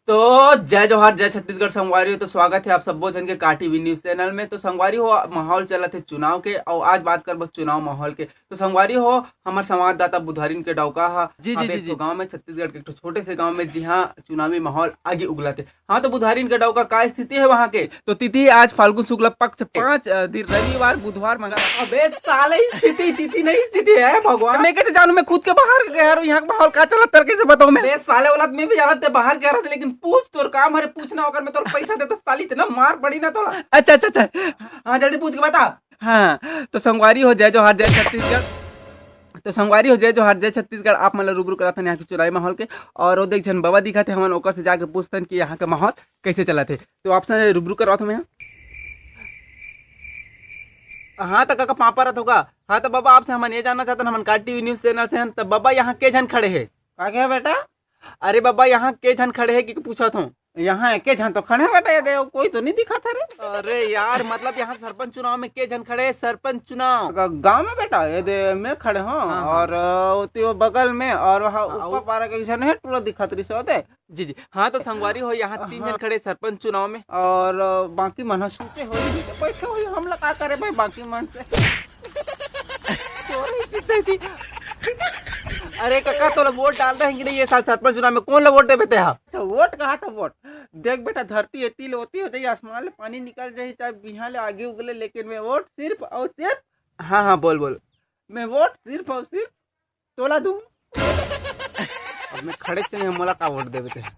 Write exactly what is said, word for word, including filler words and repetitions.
तो जय जोहार, जय छत्तीसगढ़ संगवारी हो। तो स्वागत है आप सब्बो झन के का टीवी न्यूज चैनल में। तो संगवारी हो, माहौल चलत है चुनाव के, और आज बात करबो चुनाव माहौल के। तो संगवारी हो, हमर संवाददाता बुधारिन के डौका हा जी, जी, अब जी, एक ठो जी। गांव में, छत्तीसगढ़ के एक ठो छोटे से गांव में, जिहां चुनावी माहौल आगी उगलत है। हाँ, तो बुधारिन के डौका का स्थिति है वहां के? तो तिथि आज फाल्गुन शुक्ल पक्ष पाँच, अ, दिन रविवार, बुधवार, मंगल। अबे साले, स्थिति, तिथि नहीं, स्थिति है भगवान। मैं कैसे जानूं? मैं खुद के बाहर गया रहूं, यहाँ का माहौल का चलत है, कैसे बताऊं मैं? अबे साले औलाद, मैं भी जानत ते बाहर गया रहते, लेकिन पूछ, तोर काम हरे पूछना, अगर मैं तोर पैसा देता साली, इतना मार पड़ी ना तोला। अच्छा, अच्छा, अच्छा। हाँ, जल्दी पूछ के बता। हाँ, तो संगवारी हो, जय जोहार, जय छत्तीसगढ़। तो संगवारी हो, जय जोहार, जय छत्तीसगढ़। आप मन ला रूबरू कराथन यहाँ के चुनावी माहौल के, और वो देख झन बबा दिखत हे, हमन ओकर से जाके पूछथन कि यहाँ के माहौल कैसे चलत हे। तो आपसे रूबरू करवात हूँ मैं। हाँ, तो काका पाँव परत होगा। हाँ, तो बबा, आपसे हमन ये जानना चाहथन, हमन का टीवी न्यूज चैनल से हन, तो बबा, यहाँ के झन खड़े हे? का कहे बेटा? अरे बबा, यहाँ के झन खड़े हे कि पूछत हूँ। यहाँ एके झन तो खड़े हे बेटा, ये दे, कोई तो नहीं दिखत हे रे। अरे यार, मतलब यहाँ सरपंच चुनाव में के झन खड़े हे? सरपंच चुनाव। ग-, गाँव में बेटा, ये दे, मैं खड़े हूँ हाँ, हाँ। और, अ, ओती वो बगल में, और वहाँ हाँ, ऊपर वो पारा के एक झन हे, टूरा दिखत रही सो दे। जी, जी। हाँ, तो संगवारी हो, यहाँ तीन हाँ। झन खड़े सरपंच चुनाव में। और, अ, बाकी मन ह सूते होही, बैठे होही, हमला का करे भाई बाकी मन से। अरे काका, तोला वोट डालना हे कि नहीं ये साल सरपंच चुनाव में? कौन ला वोट देबे तेहा? अच्छा, वोट कहा था वोट? देख बेटा, धरती एती ले ओती हो जाही, आसमान ले पानी निकल जाही, चाहे बिहान ले आगी उगले, लेकिन मैं वोट सिर्फ और सिर्फ हाँ, हाँ, बोल, बोल। मैं वोट सिर्फ और सिर्फ तोला दूँ। अब मैं खड़े चले, मोला का वोट देबे ते?